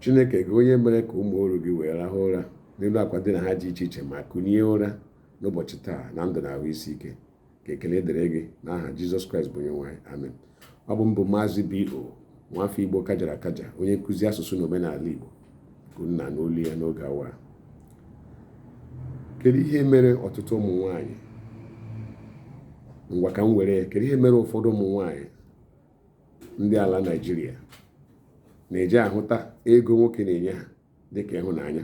Chineke gị onye mere ka ụmụ oru gị wee rahụ ụra n'elu akwa ndina ha dị iche iche ma kunie ụra n'ụbọchị taa na ndụ na ahụ isi ike, ka ekele dịrị gị n'aha Jizọs Kraịst bụ Onyenwe anyị. Amen. Ọ bụ m bụ Maazị B.O. nwafọ Igbo kajara akaja, onye nkụzi asụsụ na omenala Igbo, ka unu na-anụ olu ya n'oge awa a. Kedu ihe mere ọtụtụ ụmụ nwanyị, ngwa ka m were ya, kedu ihe mere ụfọdụ ụmụ nwanyị ndị ala Naịjirịa na-eji ahụta ego nwoke na-enye ha dịka ịhụnanya,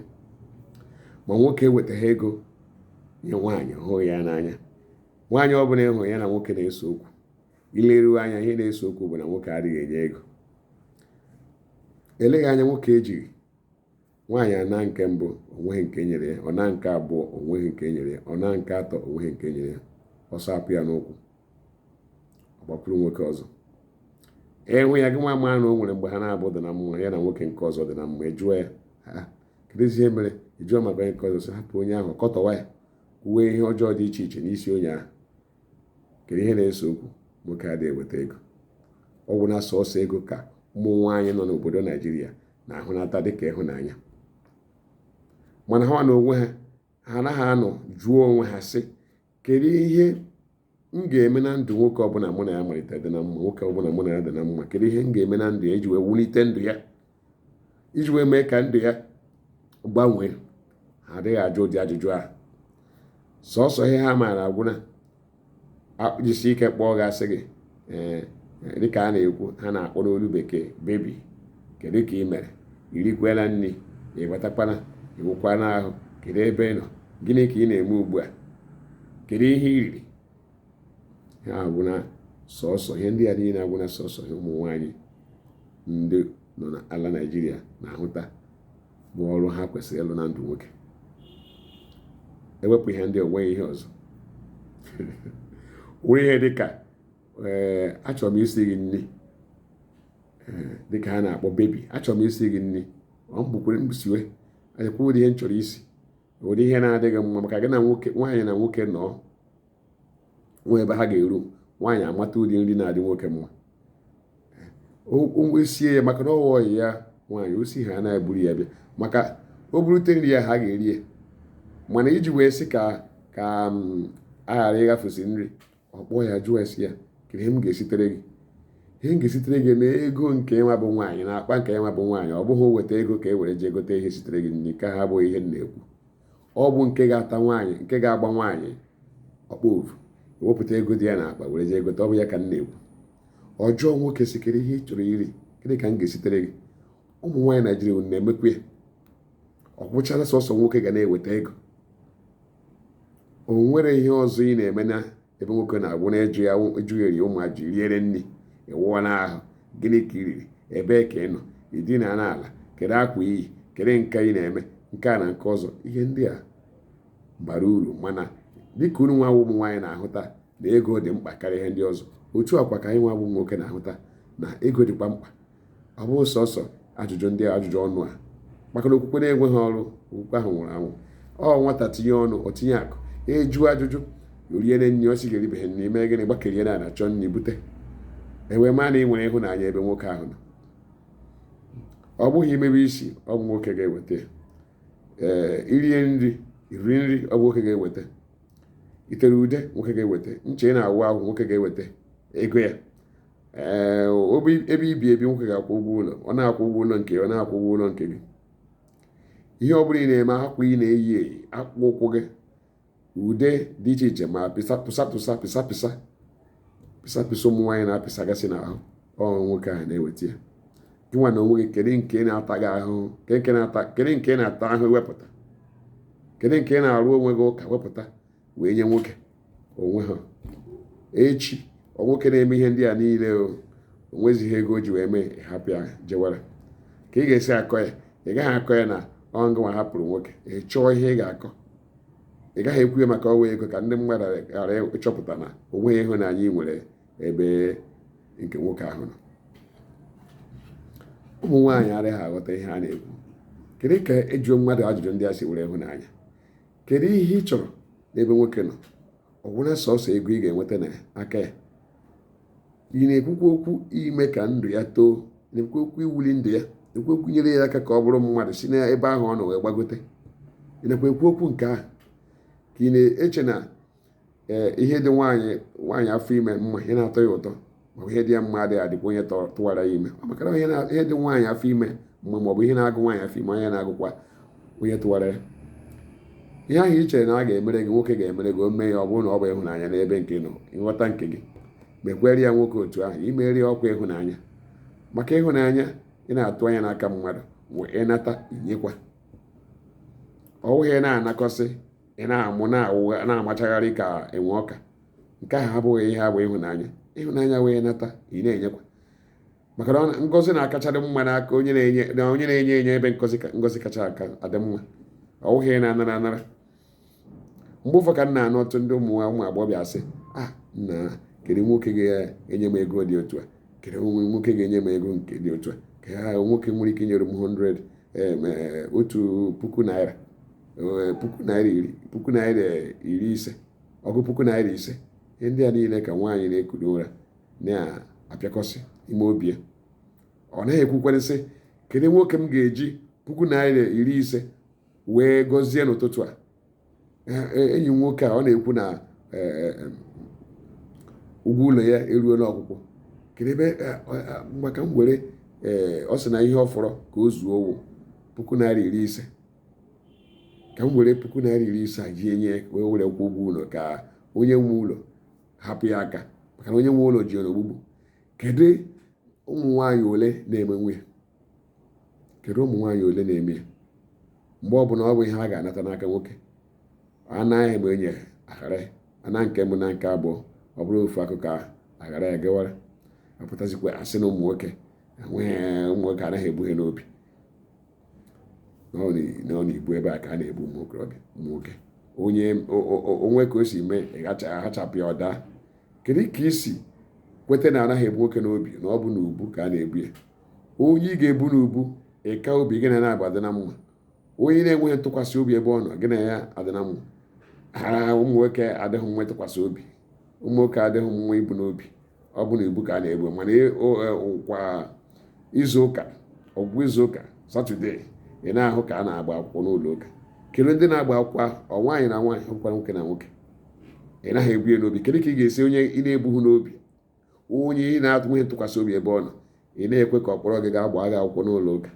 ma nwoke ewetaghị ego nye nwaanyị, hụghị ya n'anya? Nwaanyị ọbụla ịhụ ya na nwoke na-ese okwu, ileruo anya, ihe na-ese okwu bụ na nwoke adịghị enye ego. Eleghị anya nwoke ejighị nwaanyị ana nke mbụ, onweghị nke nyere ya, ọ na nke abụọ, onweghị nke nyere ya, ọ na nke atọ, onweghị nke nyere ya, ọsọ apụ ya n'ụkwụ, ọ gbakwuru nwoke ọzọ. Ịhụ ya, gị nwa maa na o nwere mgbe ha na-abụ dị na mma, ya na nwoke nke ọzọ dị na mma. Ejụọ ya, ha kedụzi ihe mere? Ejụọ maka onye nke ọzọ, sị hapụ onye ahụ, kọtọwa ya, kwuwe ihe ọjọọ dị iche iche n'isi onye ahụ. Kedu ihe na-ese okwu? Nwoke adịghị eweta ego. Ọ bụ na sọọsọ ego ka ụmụ nwaanyị nọ n'obodo Naijiria na-ahụnata dịka ịhụnanya, mana ha na onwe ha, ha anaghị anọ jụọ onwe ha sị, kedu ihe m ga-eme na ndụ nwoke ọbụla mụ na ya malitere dị na mma, nwoke ọbụla mụ na ya dị na mma, kedu ihe m ga-eme na ndụ ya iji wee wulite ndụ ya, iji wee mee ka ndụ ya gbanwee? Ha adịghị ajụ ụdị ajụjụ ahụ. Sọọsọ ihe ha maara agwụna jisi ike kpọọ gị, asị gị ee, dịka a na-ekwu, ha na-akpọ n'olu bekee, "Baby, kedu ka ị mere? Irikwela nri? Ị gbatakwana? Ịwụkwana ahụ? Kedu ebe ị nọ? Gịnị ka ị na-eme ugbu a? Kedu ihe i riri?" Ha agwụna sọọsọ ihe ndị a niile, agwụna sọọsọ ihe ụmụ nwaanyị ndị nọ n'ala Naịjirịa na-ahụta bụ ọrụ ha kwesịrị ịlụ na ndụ nwoke. Ewepụ ihe ndị, onweghị ihe ọzọ nwere ihe dịka, ee, achọrọ m isi gị nri, dịka ha na-akpọ, "Baby, achọrọ m isi gị nri." Ọ m bukwere m siwe anyịkwa ụdị ihe m chọrọ isi, ụdị ihe na-adịghị mma maka gị na nwoke, nwaanyị na nwoke nọ nwee ebe ha ga-eru, nwaanyị amata ụdị nri na-adị nwoke mma, o sie ya, maka na ọghọ ọyị ya nwaanyị osi ha na-eburu ya bịa, maka o burute nri ya, ha ga-eri ya. Mana iji wee sị ka a ghara ịghafusi nri, ọ kpọọ ya, jụọ esi ya, kedu ihe m ga-esitere gị, ihe m ga-esitere gị na ego nke nwa bụ nwaanyị na akpa nke nwa bụ nwaanyị. Ọ bụghị weta ego ka e were jee gote ihe sitere gị nri, ka ha abụghị ihe m na-ekwu. Ọ bụ nke ga-ata nwaanyị, nke ga-agba nwaanyị ọkpọ ovu, wepụta ego dị ya n'akpa were jee gote. Ọ bụ ya ka m na-ekwu. Ọjọọ nwoke si, kedu ihe ị chọrọ iri? Gịnị ka m ga-esitere gị? Ụmụ nwaanyị Naijiria na-emekwa ya. Ọ gwụchala sọsọ nwoke ga na-eweta ego? O nwere ihe ọzọ ị na-eme na ebe nwoke na-agwụ na ịjụ ya, ịjụgheri ụmụ ajụ, riere nri, ịwụwa n'ahụ, gịnị ka i riri, ebee ka ị nọ, ị dina n'ala, kedu akwa iyi, kedu nke ị na-eme, nke a na nke ọzọ? Ihe ndị a bara uru, mana dịka unu nwa ụmụ nwaanyị na-ahụta na ego dị mkpa karịa ihe ndị ọzọ, otu akwa ka anyị nwa bụ nwoke na-ahụta na ego dịkwa mkpa. Ọ bụghị sọsọ ajụjụ ndị ajụjụ ọnụ a, maka na okwukwe na-enweghị ọrụ, okwukwe ahụ nwụrụ anwụ. Ọ nwata tinye ọnụ, o tinye akụ. Eju ajụjụ, orie na nri, ọ sị ga-eribeghị nri, mee gịnị? Gbakerie na ana chọọ nri bute, ewee maa na ị nwere ịhụnanya ebe nwoke ahụ nọ. Ọ bụghị imebe isi, ọ bụ nwoke ga-eweta. Ee, irie nri, iri nri, ọ bụ nwoke ga-eweta. Itere ude, nwoke ga-eweta. Ncha ị na-awụ ahụ, nwoke ga-eweta ego ya. Ee, ebe ibi ebi, nwoke ga-akwụ ụgwọ ụlọ. Ọ na-akwụ ụgwọ ụlọ nke ya, ọ na-akwụ ụgwọ ụlọ nke gị. Ihe ọ bụla ị na-eme, akwa ị na-eyi eyi, akpụkpọ ụkwụ gị, ude dị iche iche, ma pịsa tụsa tụsa, pịsa pịsa pịsa pịsa ụmụ nwaanyị na-apịsagasị n'ahụ, ọ nwoke ahụ na-eweta ya. Gị nwa na onwe gị, kedu nke na-ata gị ahụhụ? Kedu nke na-ata ahụhụ wepụta? Kedu nke na-arụ onwe gị ụka wepụta wee nye nwoke onwe ha? Echi ọ nwoke na-eme ihe ndị a niile, o onwezighị ego o ji wee mee, hapụ ya jewara, ka ị ga-esi akọ ya? Ị gaghị akọ ya na ọ ngụnwa hapụrụ nwoke. Ị chọọ ihe ị ga-akọ, ị gaghị ekwu ya maka ọwa ego, ka ndị mmadụ ghara ịchọpụta na o nweghị ịhụnanya ị nwere ebe nke nwoke ahụ nọ. Ụmụ nwaanyị adịghị aghọta ihe a na-ekwu. Kedu ka ejụọ mmadụ ajụjụ ndị a si were ịhụnanya? Kedu ihe ị chọrọ n'ebe nwoke nọ? Ọ gwụla sọsọ ego ị ga-enweta n'aka ya? Ị na-ekwukwa okwu ime ka ndụ ya too, na-ekwukwa okwu iwuli ndụ ya. Ekwu okwu nyere ya aka ka ọ bụrụ mmadụ si n'ebe ahụ ọ nọ wee gbagote. Ị nakwa ekwu okwu nke ahụ ka ị na-eche na ee ihe dị nwaanyị nwaanyị afọ ime mma, ihe na-atọ ya ụtọ maọbụ ihe dị ya mma adịghị adịkwa onye tụwara ya ime. Maka na ihe dị nwaanyị afọ ime mma maọbụ ihe na-agụ nwaanyị afọ ime, onye na-agụkwa onye tụwara ya. Ihe ahụ i chere na a ga-emere gị, nwoke ga-emere gị, o mee ya, ọ bụrụ na ọ bụ ịhụnanya n'ebe nke nọ, nghọta nke gị, mekwere ya nwoke otu ahụ, imeri ọkwa ịhụnanya. Maka ịhụnanya ị na-atụ anya n'aka mmadụ bụ ịnata inyekwa. Ọ bụghị ị na-anakọsị, ị na-amụ na-amachagharị ka enwe ọka. Nke ahụ abụghị ihe abụ ịhụnanya. Ịhụnanya wee nata, ị na-enyekwa. Maka na ngọzi na-akachadị mma n'aka onye na-enye na onye na-enye enye, ebe ngọzi kacha aka adị mma. Ọ bụghị ị na-anara anara. Mgbe ụfọ ka m na-anụ ọtụ ndị ụmụ agbọghọbịa asị, a nna, kedu nwoke ga-enye m ego dị otu a? Kedu nwoke ga-enye m ego nke dị otu a? Ka ha nwoke nwere ike inyere m 100, 1000 naira, ₦10,000, ₦50,000, ₦50,000. Ihe ndị a niile ka nwaanyị na-ekuru ụra na-apịakọsị ime obi ya. Ọ naghị ekwukwarịsị, kedu nwoke m ga-eji ₦50,000 wee gọzie n'ụtụtụ a? Enyi m nwoke a, ọ na-ekwu na ụgwọ ụlọ ya eruola ọkwụkwọ. Kedu ebe maka m were? Ee, ọ sị na ihe ọ fọrọ ka o zuo owu ₦50,000. Ka m were ₦50,000 a ji enye wee were kwụ ụgwọ ụlọ, ka onye nwe ụlọ hapụ ya aka, maka na onye nwe ụlọ ji ya n'ogbugbu. Kedu ụmụ nwaanyị ole na-eme nwunye? Kedu ụmụ nwaanyị ole na-eme ya? Mgbe ọbụla ọ bụ ihe a ga-anata n'aka nwoke, anaghị m enye aghara ana nke mbụ na nke abụọ, ọ bụrụ ofu akụkọ ahụ aghara ya gawara, apụtazikwa asị na ụmụ nwoke enweghị, ụmụ nwoke anaghị ebu ha n'obi. Na ọ na-ebu ebe a ka a na-ebu ụmụ okorobịa, ụmụ nwoke. Onye onwe ka o si mee ahachapụ ya, ọ daa. Kedu ka isi kweta na anaghị ebu nwoke n'obi, na ọ bụ n'ubu ka a na-ebu ya? Onye ị ga-ebu n'ubu, ịka obi gị na na-abụ adị na mma. Onye na-enweghị ntụkwasị obi ebe ọ nọ, gị na ya adị na mma. Ha ụmụ nwoke adịghị mma ịtụkwasị obi, ụmụ nwoke adịghị mma ibu n'obi. Ọ bụ na ibu ka a na-ebu. Mana kwa izu ụka, ọgwụgwụ izu ụka, Saturday, ị na-ahụ ka a na-agba akwụkwọ n'ụlọ ụka. Kedu ndị na-agba akwụkwọ ahụ? Ọ nwaanyị na nwaanyị, ọ bụkwa nwoke na nwoke. Ị naghị ebu ya n'obi. Kedu ka ị ga-esi onye ị na-ebughị n'obi, onye ị na-enweghị ntụkwasị obi ebe ọ nọ, ị na-ekwe ka ọ kpọrọ gị gaa gbaa gị akwụkwọ n'ụlọ ụka?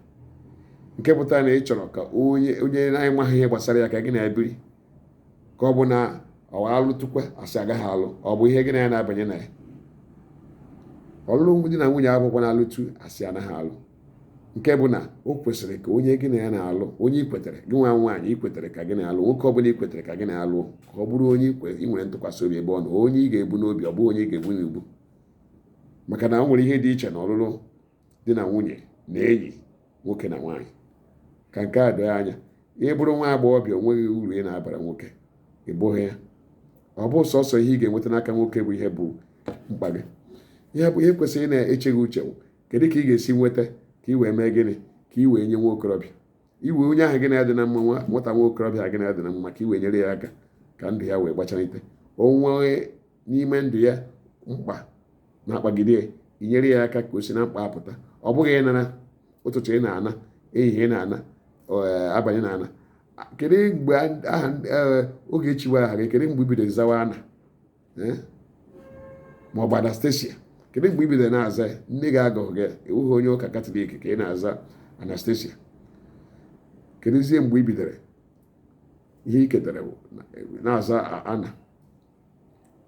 Nke pụtara na ị chọrọ ka onye onye na-amaghị ihe gbasara ya ka gị na-ebiri, ka ọ bụ na ọ alụtụkwa asị agaghị alụ. Ọ bụ ihe gị na ya na-abanye na ya. Ọlụlụ di na nwunye abụkwa na alụtu asị anaghị alụ. Nke bụ na o kwesịrị ka onye gị na ya na-alụ, onye ị kwetere, gị nwa nwaanyị ị kwetere ka gị na-alụ, nwoke ọbụla ị kwetere ka gị na-alụ, ka ọ bụrụ onye ị nwere ntụkwasị obi ebe ọ nọ, onye ị ga-ebu n'obi, ọ bụghị onye ị ga-ebu n'ubu. Maka na o nwere ihe dị iche na ọlụlụ di na nwunye na enyi nwoke na nwaanyị. Ka nke a doo anya. Ị bụrụ nwa agbọghọbịa, onweghị uru ị na-abara nwoke. Ị bụghị ya. Ọ bụ sọsọ ihe ị ga-enweta n'aka nwoke bụ ihe bụ mkpa gị. Ihe bụ ihe kwesịrị ị na-eche gị uche bụ kedu ka ị ga-esi nweta ka ị wee mee gịnị, ka ị wee nye nwa okorobịa iwe onye ahụ gị na-adị na mma, nwata nwa okorobịa gị na-adị na mma, ka ị wee nyere ya aka ka ndụ ya wee gbachalite. O nwee n'ime ndụ ya mkpa na-akpagide ya, inyere ya aka ka o si na mkpa apụta. Ọ bụghị ịnara ụtụtụ ị na-ana, ehihie ị na-ana, abalị na-ana. Kedu mgbe aha oge echiwe aha gị? Kedu mgbe i bidoro zawa Ana ma ọ bụ Anastasia? Kedu mgbe i bidoro na-aza ya? Nne gị agụghị gị, ewughị onye ụka Katọlik ka ị na-aza Anastasia. Kedụzie mgbe i bidoro ihe ị ketara bụ na-aza Ana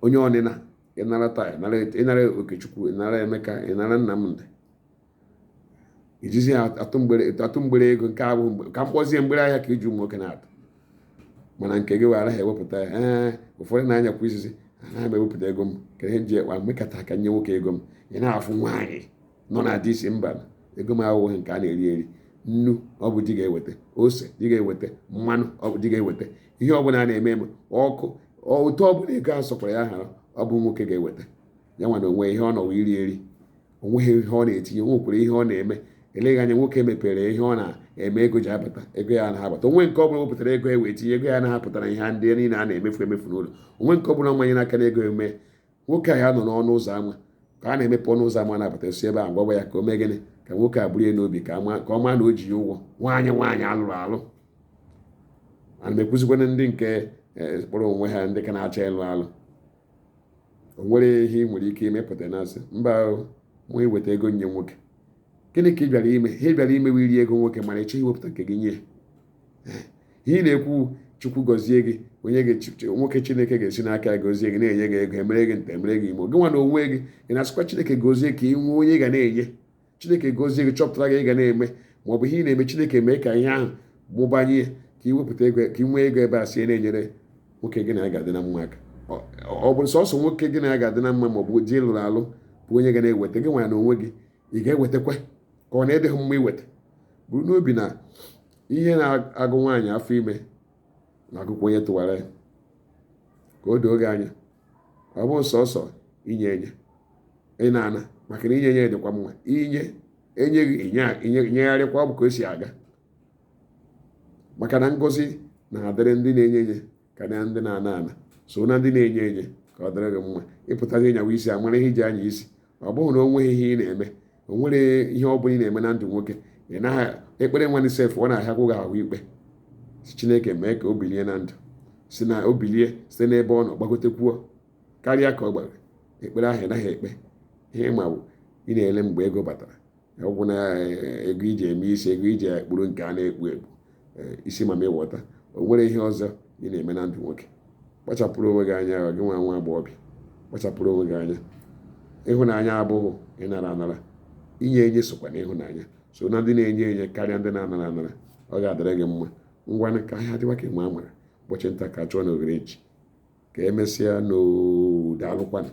onye ọnịna? Ịnara taa, ịnara Okechukwu, ịnara Emeka, ịnara Nnamdị, ijizi atụ mgbere ego. Nke abụghị ka m kpọzie mgbere ahịa ka iji ụmụ nwoke na-atụ. Mana nke gị wee anaghị ewepụta ya. Ee, ụfọdụ na-anyakwa izizi, anaghị m ewepụta ego m. Kedu ihe nji ekpa mekata ka nye nwoke ego m? Ị na-afụ nwaanyị nọ na di isi mba, ego m ahụghị nke a na-eri eri. Nnu ọ bụ di ga-eweta, ose di ga-eweta, mmanụ ọ bụ di ga-eweta, ihe ọbụla a na-eme eme, ọkụ, otu ọbụla ego a sọkwara ya hara, ọ bụ nwoke ga-eweta ya. Nwa na onwe ihe ọ nọwa iri eri, onweghị ihe ọ na-etinye, o nwekwara ihe ọ na-eme. Eleghị anya nwoke mepere ihe ọ na-eme, ego ji abata, ego ya anaghị abata. Onwe nke ọ bụla wepụtara ego e wee tinye, ego ya anaghị apụtara ihe ndị niile a na-emefu emefu n'ụlọ. Onwe nke ọ bụla mmanye n'aka na ego eme, nwoke a ya nọ n'ọnụ ụzọ ámá. Ka a na-emepe ọnụ ụzọ ama na-abata, si ebe a gwawa ya ka o mee gịnị? Ka nwoke a buru ya n'obi, ka ọ maa na o ji ya ụgwọ. Nwaanyị nwaanyị alụrụ alụ, ana m ekwuzikwana ndị nke kpọrọ onwe ha ndị ka na-achọ ịlụ alụ. O nwere ihe ị nwere ike imepụta na asị mba, mụ iweta ego nye nwoke. Gịnị ka ị bịara ime? Ihe ị bịara ime wụ iri ego nwoke, mana ịchọghị iwepụta nke gị nye. Ihe ị na-ekwu, Chukwu gọzie gị, onye gị nwoke Chineke ga-esi n'aka ya gọzie gị, na-enye gị ego, emere gị nta, emere gị imo. Gị nwa na onwe gị, ị na-asịkwa Chineke gọzie ka ị nwee onye ị ga na-enye. Chineke gọzie gị, chọpụtara gị ị ga na-eme, ma ọ bụ ihe ị na-eme, Chineke mee ka ihe ahụ mụbanye, ka ị wepụta ego, ka ị nwee ego ebe a sie na-enyere nwoke gị na ya ga-adị na mma aka. Ọ bụrụ sọsọ nwoke gị na ya ga-adị na mma, ma ọ bụ di lụrụ alụ bụ onye ga na-eweta, gị nwa na onwe gị ị ga-ewetakwa, ka ọ na-edịghị mma iweta? Buru n'obi na ihe na-agụ nwaanyị afọ ime na-agụkwa onye tụwara ya. Ka o doo gị anya, ọ bụ sọsọ inye enye ị na-ana, maka na inye enye dịkwa mma. Inye enyeghị nyegharịkwa, ọ bụ ka o si aga, maka na ngọzi na-adịrị ndị na-enye enye karịa ndị na-ana ana. So na ndị na-enye enye, ka ọ dịrị gị mma. Ịpụtazi ịnyawa isi, amara ihe iji anya isi. Ọ bụghị na o nweghị ihe ị na-eme, o nwere ihe ọ bụla ị na-eme na ndụ nwoke. Ị naghị ekpere nwanne sef, ọ na-ahịakwu gị ahụ ikpe. Chineke mee ka o bilie na ndụ, si na o bilie site n'ebe ọ nọ gbagotekwuo karịa ka ọ gbara. Ekpere ahụ ị naghị ekpe. Ihe ma bụ ị na-ele mgbe ego batara, ọgwụ na ego iji eme isi, ego iji ekpuru nke a na-ekpu ekpu isi ma ịghọta. O nwere ihe ọzọ ị na-eme na ndụ nwoke. Kpachapụrụ onwe gị anya, gị nwa nwa agbọghọbịa, kpachapụrụ onwe gị anya. Ịhụnanya abụghị ịnara anara, inye enye sokwa na ịhụnanya. So na ndị na-enye enye karịa ndị na-anara anara, ọ ga-adịrị gị mma. Ngwanụ, ka ahịa dịwa ka nwa amara. Ụbọchị nta ka chụọ na oghere echi. Ka emesịa n'daalụkwanụ.